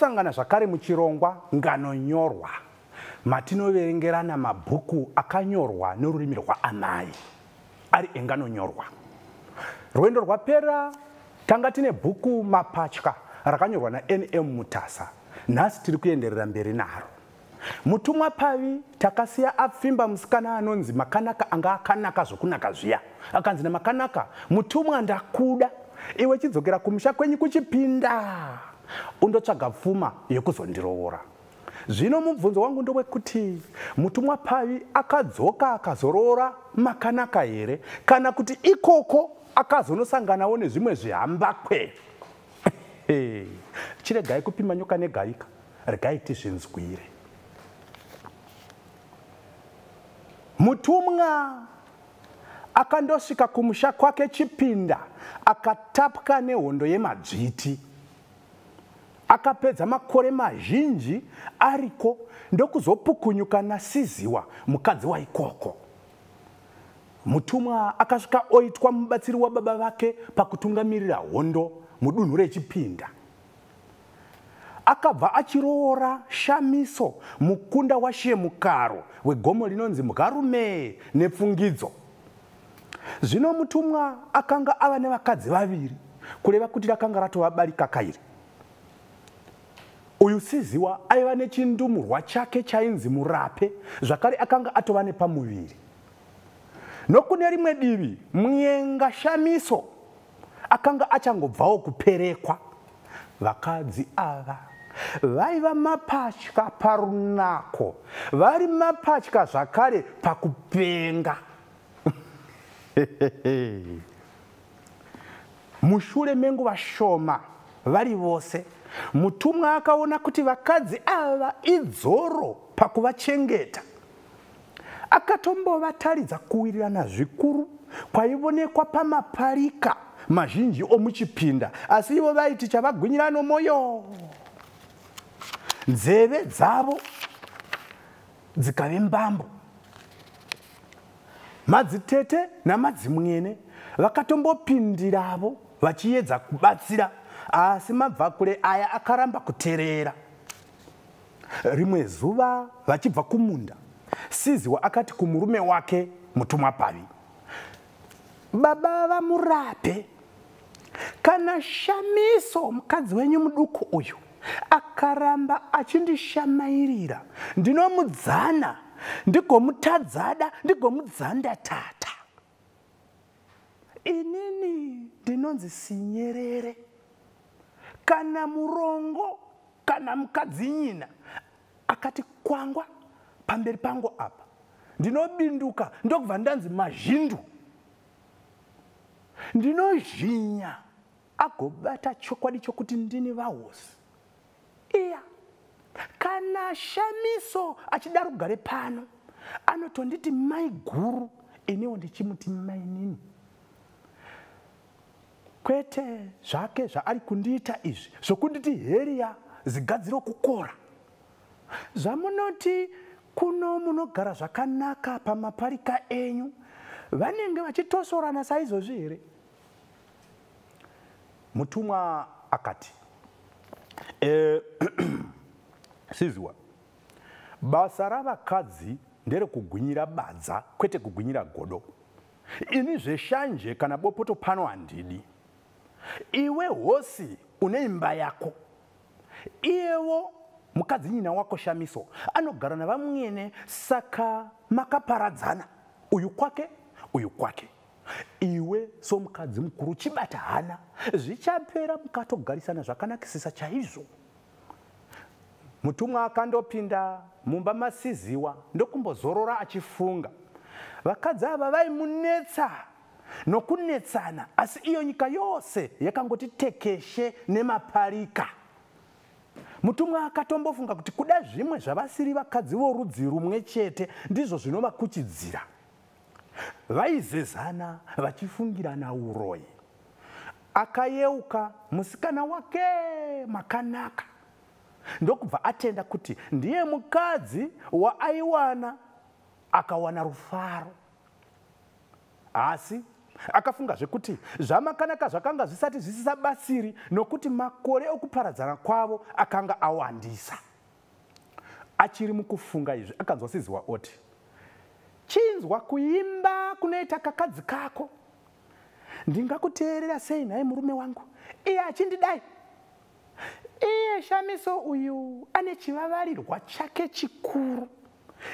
Kusangana zvakare muchirongwa Nganonyorwa, matinoverengerana mabhuku akanyorwa norurimi rwaamai ari enganonyorwa. Rwendo rwapera tanga tine bhuku Mapatya rakanyorwa naNM Mutasa. Nhasi tiri kuenderera mberi naro. Mutumwa Pavi takasiya apfimba musikana anonzi Makanaka anga akanaka zvokunaka zviya. Akanzi naMakanaka, Mutumwa ndakuda. Iwe chidzokera kumusha kwenyu kuchipinda undotsvaga pfuma yekuzondiroora. Zvino mubvunzo wangu ndowekuti Mutumwa Pavi akadzoka akazoroora Makanaka here kana kuti ikoko akazonosanganawo nezvimwe zvihambakwe? Chiregai kupima nyoka negaika, regai tizvinzwire. Mutumwa akandosvika kumusha kwake Chipinda akatapwa nehondo yemadzviti. Akapedza makore mazhinji ariko ndokuzopukunyuka naSiziwa mukadzi waikoko. Mutumwa akasvika oitwa mubatsiri wababa vake pakutungamirira hondo mudunhu reChipinda. Akabva achiroora Shamiso mukunda waShe Mukaro wegomo rinonzi Mbwarume nepfungidzo. Zvino Mutumwa akanga ava nevakadzi vaviri kureva kuti rakanga ratova barika kairi. Uyu Siziwa aiva nechindumurwa chake chainzi Murape zvakare akanga atova nepamuviri. Nokune rimwe divi Mwenga Shamiso akanga achangobvawo kuperekwa. Vakadzi ava vaiva mapatya parunako, vari mapatya zvakare pakupenga. Mushure menguva shoma vari vose, Mutumwa akaona kuti vakadzi ava idzoro pakuvachengeta. Akatombovataridza kuwirirana zvikuru kwaivonekwa pamaparika mazhinji omuchipinda, asi ivo vaiti chavagwinyira nomoyo. Nzeve dzavo dzikave mbambo. Madzitete namadzimwene vakatombopindiravo vachiedza kubatsira, asi mabvakure aya akaramba kuterera. Rimwe zuva vachibva kumunda, Siziwa akati kumurume wake Mutumwa Pavi, Baba vaMurape, kana Shamiso mukadzi wenyu muduku uyu akaramba achindishamairira, ndinomudzana ndigomutadzada ndigomudzanda tata. Inini ndinonzi Sinyerere, kana murongo kana mukadzinyina akati kwangwa pamberi pangu apa, ndinobinduka ndokubva ndanzi mazhindu. Ndinozhinya agobata chokwadi chokuti ndini vahosi. Iya, kana Shamiso achida rugare pano, anotonditi mai guru, iniwo ndichimuti mainini. Kwete zvake zvaari kundiita izvi zvokunditi heriya zigadziro kukora. Zvamunoti kuno munogara zvakanaka pamaparika enyu, vanenge vachitosorana saizvozvi here? Mutumwa akati, Siziwa, basa ravakadzi nderekugwinyira badza kwete kugwinyira godo. Ini zveshanje kana bopoto pano handidi. Iwe hosi une imba yako. Iyewo mukadzi nyina wako Shamiso anogara navamwene, saka makaparadzana, uyu kwake uyu kwake. Iwe somukadzi mukuru chibata hana, zvichapera mukatogarisana zvakanakisisa chaizvo. Mutumwa akandopinda mumba maSiziwa ndokumbozorora achifunga. Vakadzi ava vaimunetsa nokunetsana, asi iyo nyika yose yakangoti tekeshe nemaparika. Mutumwa akatombofunga kuti kuda zvimwe zvavasiri vakadzi vorudzi rumwe chete ndizvo zvinovakuchidzira. Vaizezana vachifungirana uroyi. Akayeuka musikana wake Makanaka ndokubva atenda kuti ndiye mukadzi waaiwana akawana rufaro. Asi Akafungazve kuti zvaMakanaka zvakanga zvisati zvisisabatsiri nokuti makore okuparadzana kwavo akanga awandisa. Achiri mukufunga izvi akanzwa Siziwa oti, Chinzwa kuimba kunoita kakadzi kako. Ndingakuteerera sei nhai murume wangu iye achindidai? Iye Shamiso uyu ane chivavarirwa chake chikuru.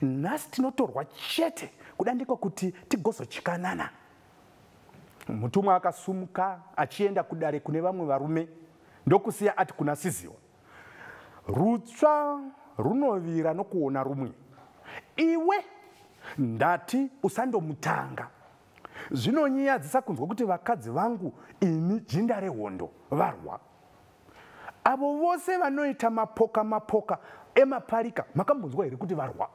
Nhasi tinotorwa chete kuda ndiko kuti tigozotyanana. Mutumwa akasumuka achienda kudare kune vamwe varume ndokusiya ati kuna Siziwa, Rutsva runovira nokuona rumwe. Iwe ndati usandomutanga. Zvinonyiyadzisa kunzwa kuti vakadzi vangu ini jinda rehondo varwa. Avo vose vanoita mapoka mapoka emaparika makambonzwa here kuti varwa?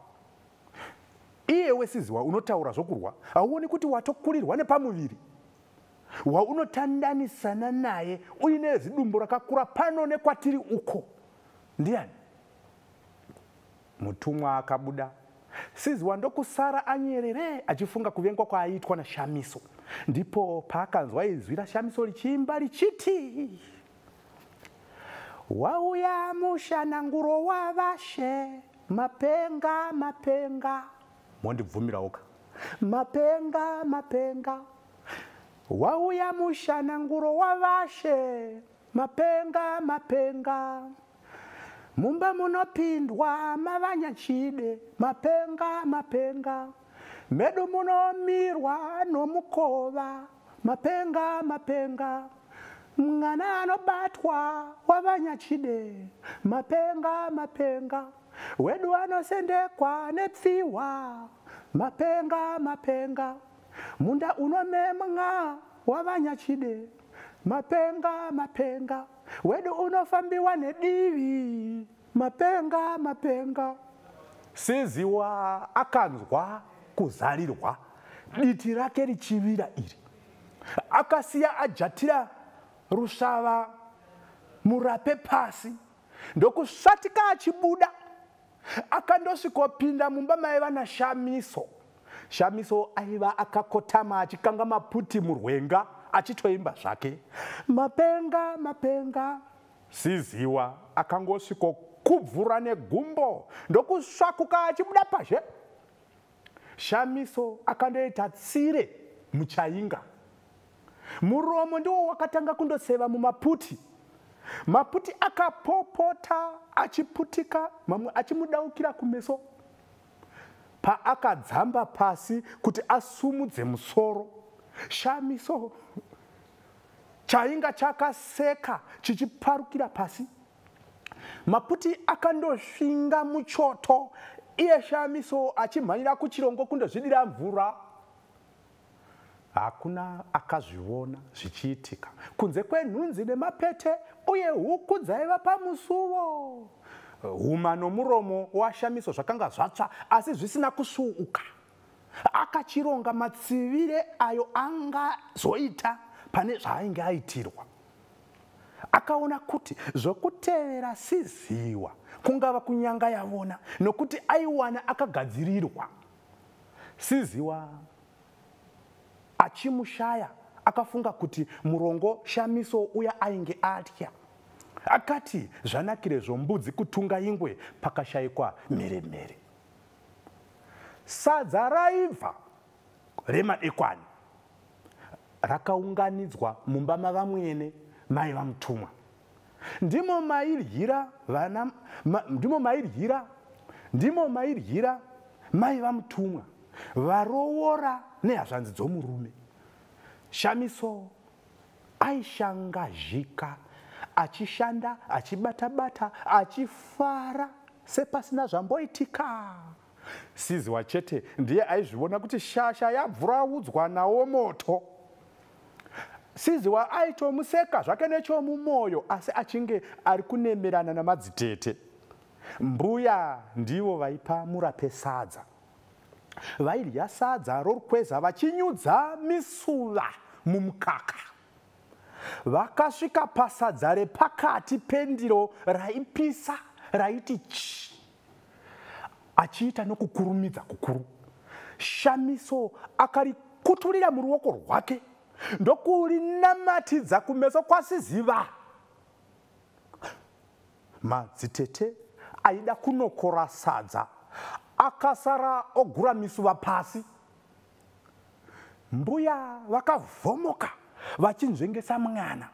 Iyewe Siziwa unotaura zvokurwa, hauoni kuti watokurirwa nepamuviri? Waunotandanisana naye uine zidumbu rakakura pano nekwatiri uko ndiani? Mutumwa akabuda, Siziwa ndokusara anyerere achifunga kuvengwa kwaaiitwa naShamiso. Ndipo paakanzwa izwi raShamiso richiimba richiti, Wauya mushananguro wavashe, mapenga mapenga. Mondibvumirawoka. Mapenga mapenga. Wauya mushananguro wavashe, mapenga mapenga. Mumba munopindwa mavanyachide, mapenga mapenga. Medu munomirwa nomukova, mapenga mapenga. Mwana anobatwa wavanyachide, mapenga mapenga. Wedu anosendekwa nepfihwa, mapenga mapenga. Munda unomemwa wavanyachide, mapenga mapenga. Wedu unofambiwa nedivi, mapenga mapenga. Siziwa akanzwa kuzarirwa, diti rake richivira iri. Akasiya ajatira rusvava murape pasi ndokusvatika achibuda. Akandosvikopinda mumba maiva naShamiso. Shamiso aiva akakotama achikanga maputi murwenga achitoimba zvake. Mapenga mapenga. Siziwa akangosvikokubvura negumbo ndokusvakuka achibuda pazhe. Shamiso akandoita tsire muchainga. Muromo ndiwo wakatanga kundoseva mumaputi. Maputi akapopota achiputika mamwe achimudaukira kumeso. Paakadzamba pasi kuti asumudze musoro, Shamiso chainga chakaseka chichiparukira pasi. Maputi akandosvinga muchoto iye Shamiso achimhanyira kuchirongo kundozvidira mvura. Hakuna akazviona zvichiitika kunze kwenhunzi nemapete uye huku dzaiva pamusuwo. Huma nomuromo waShamiso zvakanga zvatsva asi zvisina kusvuuka. Akachironga matsivire ayo angazoita pane zvaainge aitirwa. Akaona kuti zvokutevera Siziwa kungava kunyanga yavona nokuti aiwana akagadzirirwa. Siziwa achimushaya akafunga kuti murongo Shamiso uya ainge atya. Akati zvanakire zvombudzi kutunga ingwe pakashaikwa mheremhere. Sadza raibva remadekwani rakaunganidzwa mumba mavamwene mai vaMutumwa. Ndimo mairyira vana ma, ndimo mairyira ndimo mairyira mai vaMutumwa varoora nehazvanzi dzomurume. Shamiso aishangazhika achishanda achibata-bata achifara sepasina zvamboitika. Siziwa chete ndiye aizviona kuti shasha yabvuraudzwa nawo moto. Siziwa aitomuseka zvake nechomumoyo asi achinge ari kunemerana namadzitete. Mbuya ndivo vaipa murape sadza. Vaidya sadza rorukweza vachinyudza misuva mumukaka. Vakasvika pasadza repakati pendiro raipisa raiti chi achiita nokukurumidza kukuru. Shamiso akarikuturira muruoko rwake. Ndokurinamatidza kumeso kwaSiziva. Madzitete aida kunokora sadza akasara ogura misuva pasi. Mbuya vakavhomoka vachinzvengesa mwana.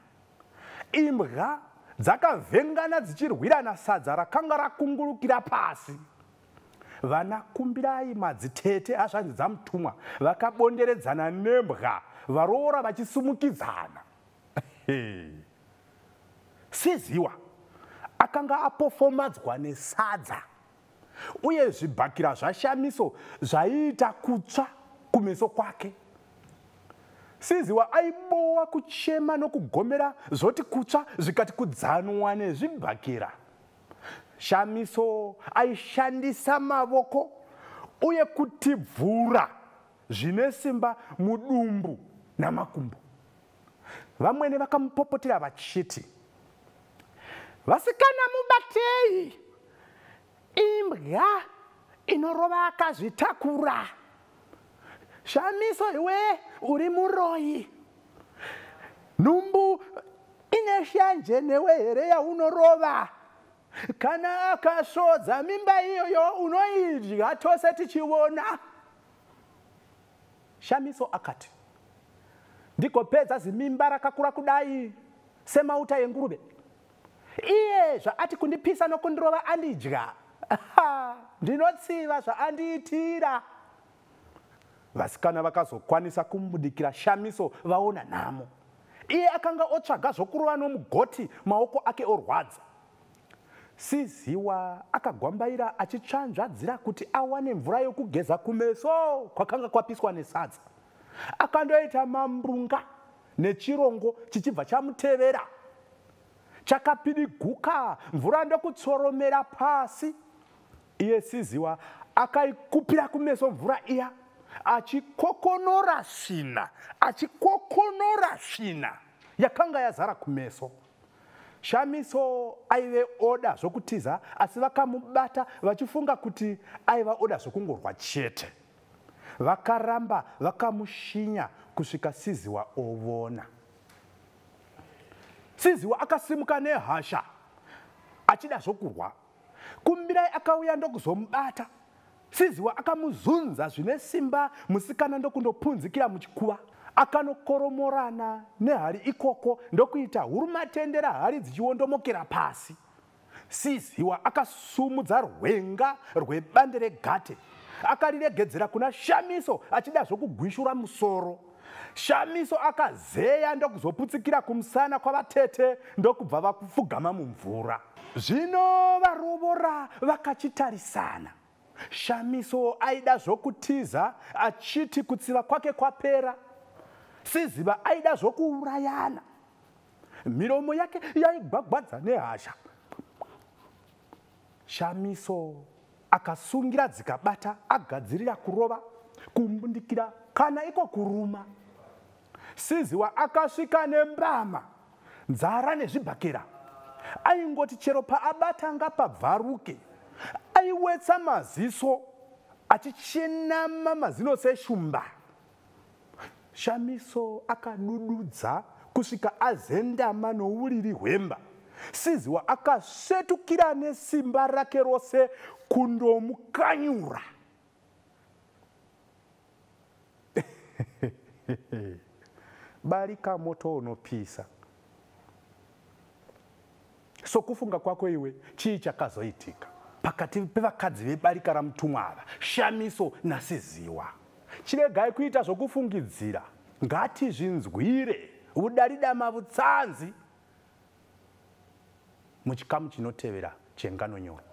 Imbwa dzakavhengana dzichirwirana sadza rakanga rakungurukira pasi. Vana Kumbirai madzitete hazvanzi dzamutumwa vakabonderedzana nembwa varoora vachisumukidzana. Siziwa akanga apofomadzwa nesadza uye zvibhakira zvaShamiso zvaiita kutsva kumeso kwake. Siziwa aibowa kuchema nokugomera zvoti kutsva zvikati kudzanwa nezvibhakira. Shamiso aishandisa mavoko uye kutibvura zvine simba mudumbu namakumbo. Vamwene vakamupopotera vachiti, Vasikana mubatei, imbwa inorova akazvitakura. Shamiso iwe uri muroyi. Nhumbu ine shanje newe here yaunorova? Kana akasvodza mimba iyoyo unoidya tose tichiona. Shamiso akati, Ndigopedza zimimba rakakura kudai semauta enguruve. Iye zvaati kundipisa nokundirova andidya. Ndinotsiva zvaandiitira. Vasikana vakazokwanisa kumbudikira Shamiso vaona nhamo. Iye akanga otsvaga zvokurova nomugoti maoko ake orwadza. Siziwa akagwambaira achitsvanzvadzira kuti awane mvura yokugeza kumeso kwakanga kwapiswa nesadza. Akandoita mambunga nechirongo chichibva chamutevera. Chakapidiguka mvura ndokutsoromera pasi. Iye Siziwa akaikupira kumeso mvura iya achikokonora svina, achikokonora svina yakanga yazara kumeso. Shamiso aive oda zvokutiza asi vakamubata vachifunga kuti aiva oda zvokungorwa chete. Vakaramba vakamushinya kusvika Siziwa ovona. Siziwa akasimuka nehasha achida zvokurwa. Kumbirai akauya ndokuzomubata. Siziwa akamuzunza zvine simba musikana ndokundopunzikira muchikuva. Akanokoromorana nehari ikoko ndokuita hurumatendera hari dzichiwondomokera pasi. Siziwa akasumudza rwenga rwebande regate akariregedzera kuna Shamiso achida zvokugwishura musoro. Shamiso akazeya ndokuzoputsikira kumusana kwavatete ndokubva vapfugama mumvura. Zvino varovora vakachitarisana. Shamiso aida zvokutiza achiti kutsiva kwake kwapera. Siziba aida zvokuurayana. Miromo yake yaigwagwadza nehasha. Shamiso akasungira dzikabata agadzirira kurova, kumbundikira kana iko kuruma. Siziwa akasvika nembama, nzara nezvibhakera. Aingoti chero paabata ngapabvaruke. Aiwetsa maziso achichenama mazino seshumba. Shamiso akadududza kusvika azendama nouriri hwemba. Siziwa akasvetukira nesimba rake rose kundomukanyura. Barika moto unopisa. Sokufunga kwako iwe, chii chakazoitika pakati pevakadzi vebarika raMutumwa ava, Shamiso naSiziwa? Chiregai kuita zvokufungidzira, ngatizvinzwire udaridama vutsanzi muchikamu chinotevera chengano nyoro.